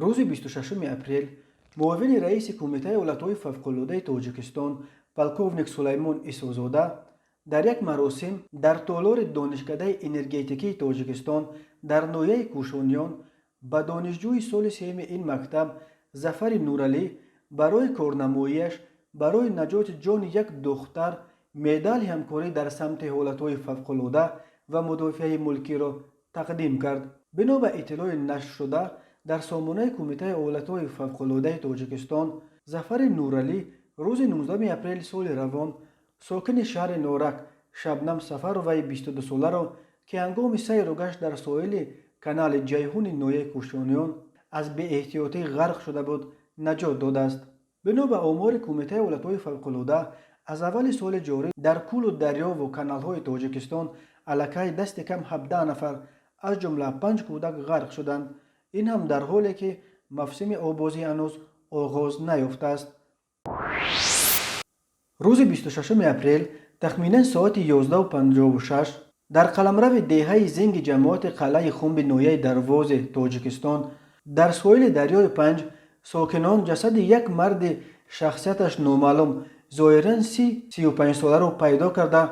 Рӯзи 26 апрел муовини раиси Кумитаи ҳолатҳои фавқулодаи Тоҷикистон, полковник Сулаймон Исозода дар як маросим дар толори Донишкадаи энергетикии Тоҷикистон дар ноҳияи Кӯшониён ба донишҷӯи соли сеюми ин мактаб Зафари Нуралӣ барои корнамоияш барои наҷоти ҷони як духтар медали ҳамкорӣ дар самти ҳолатҳои фавқулода ва мудофиаи мулкиро тақдим кард. Бино ба иттилои нашршуда дар сомонаи Кумитаи ҳолатҳои фавқулодаи Тоҷикистон, Зафари Нуралӣ рӯзи 19 апрели соли равон сокини шаҳри Норак Шабнам Сафароваи 22-соларо, ки ҳангоми сайру гашт дар соҳили канали Ҷайҳуни ноҳияи Кӯшониён аз беэҳтиётӣ ғарқ шуда буд, наҷот додааст. Бино ба омори Кумитаи ҳолатҳои фавқулода, аз аввали соли ҷорӣ дар кӯлу дарёву каналҳои Тоҷикистон аллакай дасти кам 17 нафар, аз ҷумла панҷ кӯдак, ғарқ шуданд. Ин ҳам дар ҳоле ки мавсими оббозӣ ҳанӯз оғоз наёфтааст. Рӯзи 26 апрел тахминан соати 11:56 дар қаламрави деҳаи Зинги ҷамоати Қалъаи Хумби ноҳияи Дарвози Тоҷикистон дар соҳили дарёи Панҷ сокинон ҷасади як марди шахсияташ номаълум, зоҳиран 30-35 соларо пайдо карда,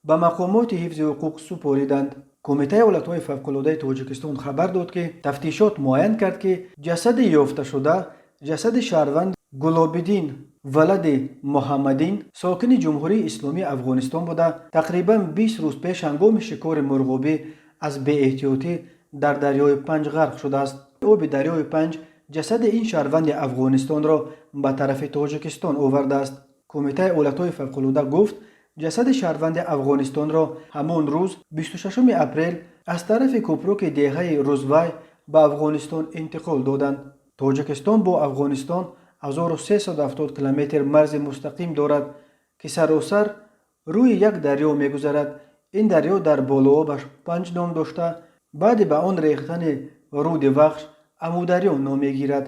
ба мақомоти ҳифзи ҳуқуқ супориданд. Кумитаи ҳолатҳои фавқулодаи Тоҷикистон хабар дод, ки тафтишот муайян кард, ки ҷасади ёфташуда ҷасади шаҳрванд Гулобиддин валади Муҳаммадин, сокини Ҷумҳурии Исломии Афғонистон буда, тақрибан 20 рӯз пеш ҳангоми шикори мурғобӣ аз беэҳтиётӣ дар дарёи Панҷ ғарқ шудааст. Оби дарёи Панҷ ҷасади ин шаҳрванди Афғонистонро ба тарафи Тоҷикистон овардааст. Кумитаи ҳолатҳои фавқулода гуфт, ҷасади шаҳрванди Афғонистонро ҳамон рӯз, 26 апрел, аз тарафи кӯпруки деҳаи Рузвай ба Афғонистон интиқол доданд. Тоҷикистон бо Афғонистон 1370 километр марзи мустақим дорад, ки саросар рӯи як дарё мегузарад. Ин дарё дар болообаш Панҷ ном дошта, баъди ба он рехтани руди Вахш Амударё ном мегирад.